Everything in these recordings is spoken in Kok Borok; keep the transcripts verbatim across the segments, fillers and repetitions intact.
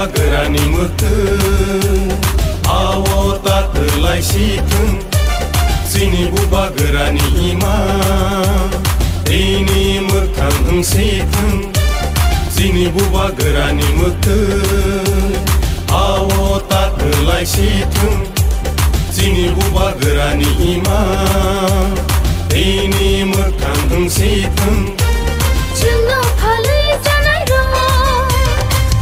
Bubagrani mwktwi, awo ta kwlai si thung. Chini bubagrani ima, tini mwkhang wng si thung. Chini bubagrani mwktwi, awo ta kwlai si thung. Chini bubagrani ima, tini mwkhang wng si thung. Chwngno phalwi chanai rok,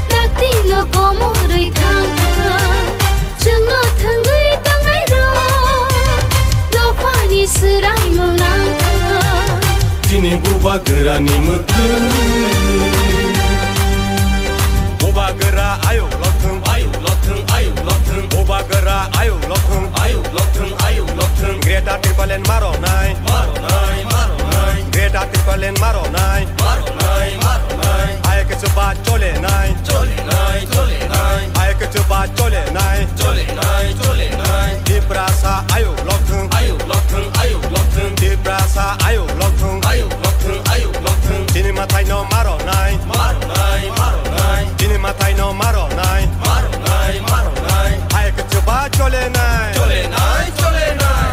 dakti no komorwi thang thang. Chwngno thwngwi tongnai rok, dophani swraimung nang thang. Chini bubagrani mwktwi. Bubagra ayuk lokthung, ayuk lokthung, ayuk lokthung. Bubagra ayuk lokthung, ayuk lokthung, ayuk lokthung. Greater Tipraland maronai, maronai, maronai. Greater Tipraland maronai, maronai, maronai. Ayuk chuba cholenai, cholenai, cholenai. Ayuk chuba cholenai, cholenai, cholenai. Tiprasa ayuk lokthung, ayuk lokthung, ayuk lokthung. Tiprasa ayuk lokthung, ayuk lokthung, ayuk lokthung. Chini mathai no maronai, maronai, maronai. Chini mathai no maronai, maronai, maronai. Ayuk chuba cholenai, cholenai, cholenai.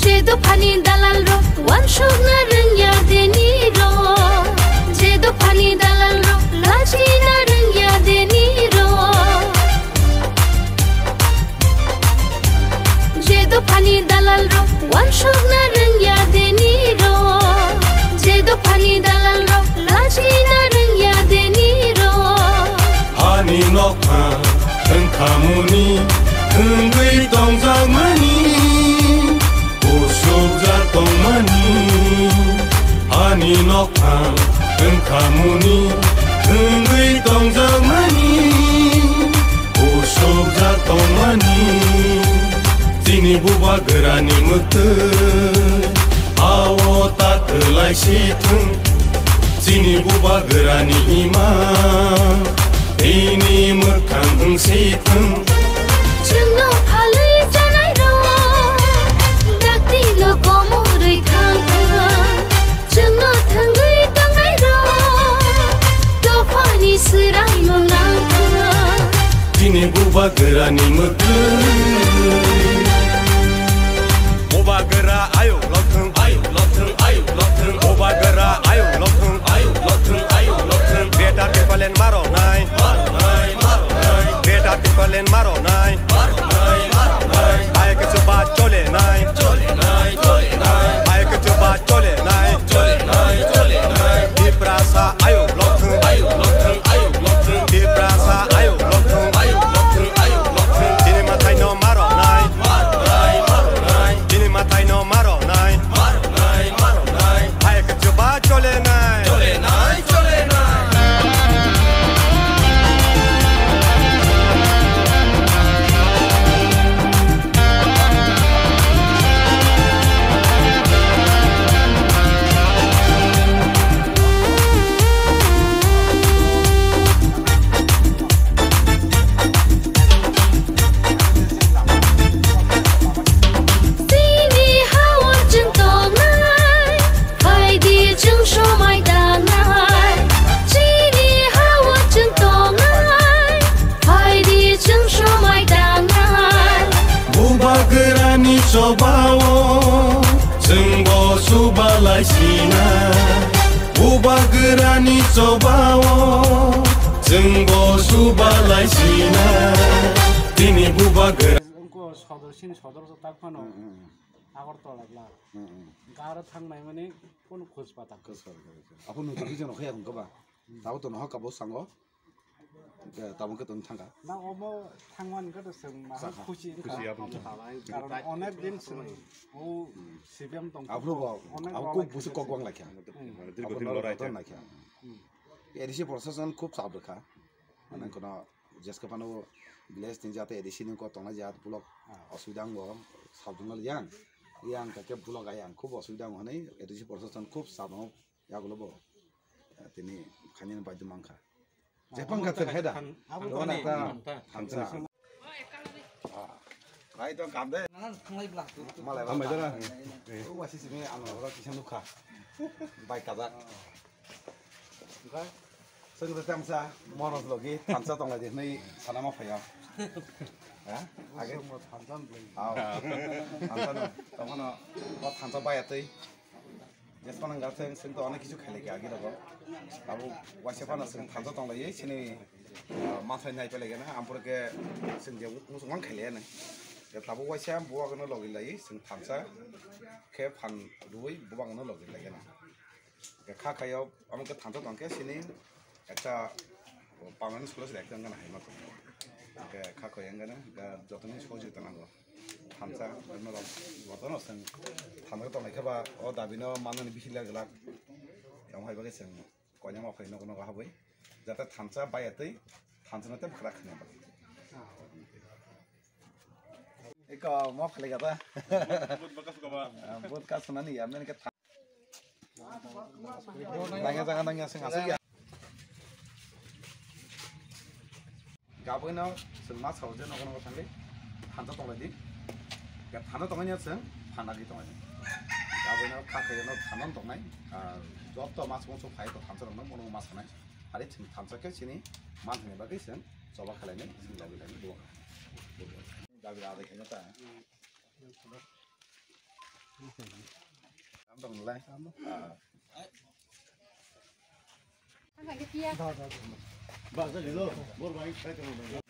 Je dophani dalal rok wansukna rwngya deni rok, je dophani dalal rok lachina rwngya deni rok. Je dophani dalal rok wansukna rwngya deni rok, je dophani dalal rok lachina rwngya deni rok. Hani nokha wngkhamuni wngwi tongjakmani, usukjak tongmani. Hani nokha wngkhamuni wngwi tongjakmani, usukjak tongmani. Chini bubagrani mwktwi, awo ta kwlai si thung. Chini bubagrani ima, tini mwkhang wng si thung. Chwngno phalwi chanai rok, dakti no komorwi thang thang. Chwngno thwngwi tongnai rok, dophani swraimung nang thang. Chini bubagrani mwktwi. Bubagra ayuk lokthung, ayuk lokthung, ayuk lokthung. Bubagra ayuk lokthung, ayuk lokthung, ayuk lokthung. Greater Tipraland maronai, maronai, maronai. Greater Tipraland maronai, maronai, maronai. Ayuk chuba cholenai, cholenai, cholenai. Ayuk chuba cholenai, cholenai, cholenai. Tiprasa ayuk lokthung, ayuk lokthung, ayuk lokthung. Tiprasa ayuk lokthung, ayuk lokthung, ayuk lokthung. Chini mathai no maronai, maronai, maronai. Chini mathai no maronai, maronai, maronai. Ayuk chuba cholenai, cholenai, cholenai. Chini ha-o chwng tongnai, phaidi chwng somai tangnai. Chini ha-o chwng tongnai, phaidi chwng somai tangnai. Bubagrani chobao chwngbo subalai sina. Bubagrani chobao chwngbo subalai sina. Tini bubagra. Wngkha sodor, chini sodor tak phano. Hmm, hmm. Agartala bla. Hmm, hmm. Garo thangnai mani kono khoj pata. Khoj pata, khoj pata. Apo nuthu khe jeno khaya hwnkha ba. Hmm. Tabo to nohor kabo sango. Tamo khe tong thangkha. Na omo thangmani khe to chwng ma khusi wngkha. Khusi aboni. Karon onek din chwng o C P M tong. Aphuru bo, onek abo rok kok busu kok wng laikha. Hmm. Dirgo din lorai ton laikha. Hmm. A D C proshashan khub sab rwkha. Mane kono jeske phano village ni jate A D C ni kok tongnai jat block osubida wngo, sab wngo yang. Yang kake block ayang khub osubida wngo hwnwi A D C proshashan khub sab wngo yagulo bo. Tini khainani baidwmang kha. Jepang kha ter heda. Aboni ta thansa. Rai to kam de. Malai ba. Hambai dara. O wasi simi ano ora kisa nukha. Bai kaza. Sengre tamsa monos logi thansa tonglai de nei sana ma phaya. Ha? Age mo thansa nlai. Aw. Thansa no. Tomono o thansa baya tei. Jesmana ga seng seng to onek kisu khaile ki agi rogo. Abo waisa phano seng thansa tonglai sini masai nai pele gana ampore ke seng je musung khaile ne. Ke tabo waisa buwa gano logi lai seng thansa ke phan rui buwa gano logi lai gana. Kha khayo, amo khe thansa tong khe sini ekta permanent solution ekta wngkha hai ma tong. Khe kha khayo wngkha na, jotoni sojita nango. Thansa, jotono seng thansa tong khe ba o dabi no manani bisi la glak. Tamo hai bagwi seng koina ma phai nogo nogo habwi. Jate thansa baya tei thansa no tei bwkhra khna bagwi. Eko mo phale gata. Bot ka suna ni ya men ke. Nangya jaga nangya sing asuk ya. Gabui no sing mas hau je nogo nogo thangli. Thansa tonglai di. Ya thansa tonglai ya sing thanda di tonglai. Gabui no kha khe no thansa tongnai. Job to mas mung so phai to thansa rok no mono mas nai. Hari sing thansa khe sini man thani bagwi sing choba khalai nai sing logi lai ni bo. Dabi da de khe ta.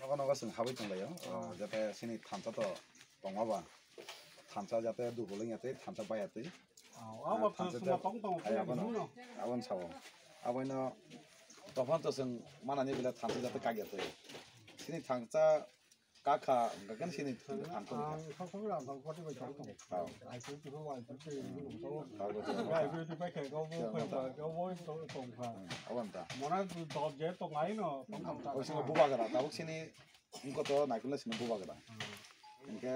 Nogo nogo sing habwi tonglaio, jate sini thansa to tongma ba, thansa jate dubol wngya tei thansa baya tei. Abo thansa tong tong abon sao. Abono tophan to sing manani bile thansa jate kagya tei. Sini thansa Kakha, hwnkha khe sini ang tong kha. Ang sab samai rang thang party bai thang tong. Oh. I P F T ko I P F T ko tong. Oh, betul. I P F T bai khe ko bo khe ba ko bo tong tong kha. Hmm, awan ta. Mona dot je tong ai no tong tong ta. Oisingo bubagra tabuk sini wngkha to naikula sini bubagra. Hmm. Hwnkhe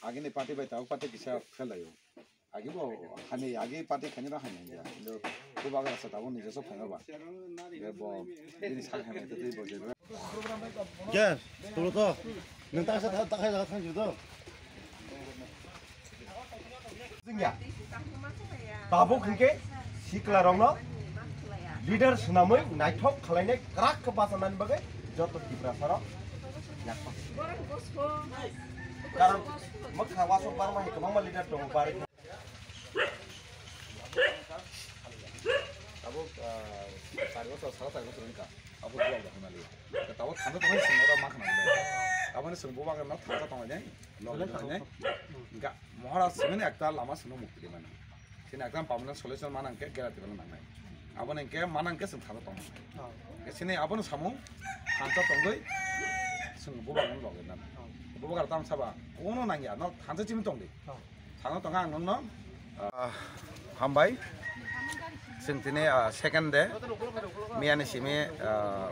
agini party bai tabuk party kisa fail laio. Agi bo hani agi party khaini rw hani ya. Indo bubagra sa tabuk nijesa phaima ba. Indo bo bini sak hamya tei bo je. Yes, tulo to. Nwng ta sa ta khai jaga thang judo. Jingya. Tabuk hingke sikla rongno leader swnamwi naithok khwlainai kwrak khe bachanani bagwi joto Tiprasa rok yakma. Karon mwkha wasuk barma hai kwbangma leader tongo bari. Tabuk, ah, char bosor, sara char bosor wngkha. Abo buwak da hwnali. Tabuk thansa tongmani simi oro ma khna. Aboni simi bubagra no thansa tongmani, nok tongmani. Ga mohora simi ekta lama simi mukti di mani. Sini ekta permanent solution manang khe gera tibana nangnai. Aboni khe manang khe simi thansa tongmani. Sini abono samung thansa tongwi simi bubagra no logwi nan. Bubagra tam saba kono nangya, no thansa simi tongdi. Thangno tongo ang nokno, ah, hambai. Chwng tini, ah, second day. Miyani simi, ah,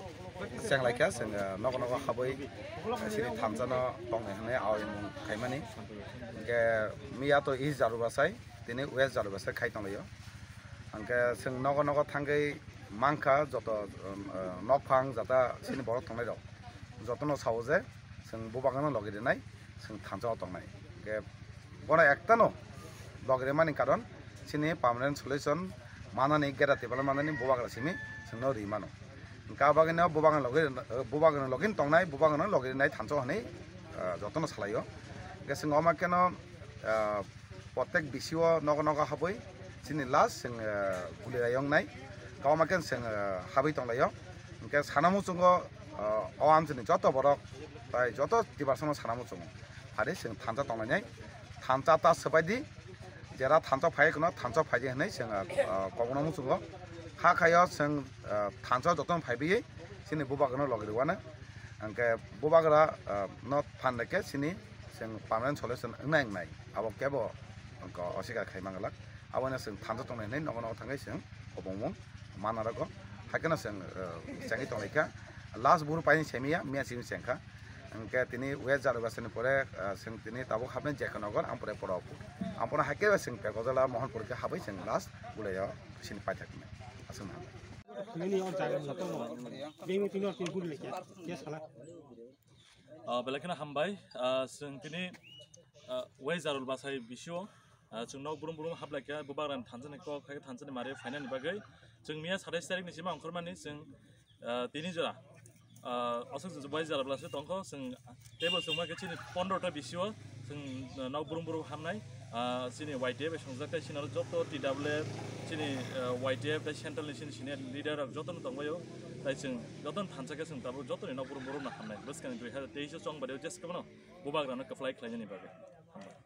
chenglaikha, chwng, ah, nogo nogo habwi, ah, sini thansa no tongnai hwnwi awi mung khaimani. Hwnkhe miya to East Jarubasai, tini West Jarubasai khai tonglaio. Hwnkhe chwng nogo nogo thangwi mankha joto, um, ah, nokphang jata sini borok tongnai rok. Jotono sao je chwng bubagano logi rinai, chwng thansa o tongnai. Hwnkhe Bono ektano log rimani karon chini permanent solution manani gera tibala manani bubagra simi chwngno ri mano. Hwnkhe abagino bubagno logi, bubagno login tongnai, bubagno logi rinai thansa hwnwi, ah, jotono salaio. Hwnkhe chwng omo kheno, ah, protek bisio nogo nogo habwi chini last chwng, ah, guli rayongnai. Hwnkhe omo kheno chwng, ah, habwi tonglaio. Hwnkhe sana muchungo, ah, o amchini joto borok tai joto tibarsano sana muchungo. Phari chwng thansa tonglainai. Thansa ta swbai di, jera thansa phai kheno thansa phai di hwnwi chwng, ah, kokno muchungo. Kha khaio chwng, ah, thansa jotono phai biyui chini bubagrano logi rwano. Hwnkhe bubagra, ah, no phan rwkhe chini chwng permanent solution wngnai wngnai. Abo kebo wngkha oswikar khai manglak. Abono chwng thansa tongnai hwnwi nogo nogo thangwi chwng kobongmung mana rwgo. Haikhe no chwng, ah, chengwi tonglaikha. Last buru paini semiya, miya simi chengkha. Hwnkhe tini West Jarubasani pore, ah, chwng tini tabuk habnai J K Nagar, ampore Porapur. Ampore haikhe chwng Pekojala Mohanpur khe habwi chwng last Gulaio sini paithak hwnwi aswk no hambai. Nini o jaga sa tongo. Bini tini o tini guri lekya. Ya sala. Ah, belai kheno hambai. Ah, chwng tini, ah, Wai Jarul Bwsai bisio, ah, chwng nok brum brum hablai kha, bubagrani thansa ni kok, hai khe thansa ni mari phainani bagwi. Chwng miya satais tarik ni sima ongkhormani chwng, ah, tini jora, ah, aswk Wai Jarul Bwsai tongkho, chwng teibo chwng ma khe chini pondro ta bisio chwng, ah, nok brum brum hamnai, ah, chini Y T F bai songjak tei chini aro joto T W F, chini, ah, Y T F tei central ni chini senior leader rok joto no tongbaio, tai chwng joto no thansa khe chwng tabuk joto ni nok brum brum no hamnai. Bwskang ni dui hazar teis o chong bario jeskhe bono bubagrano kwphlai khlainani bagwi. Hambai.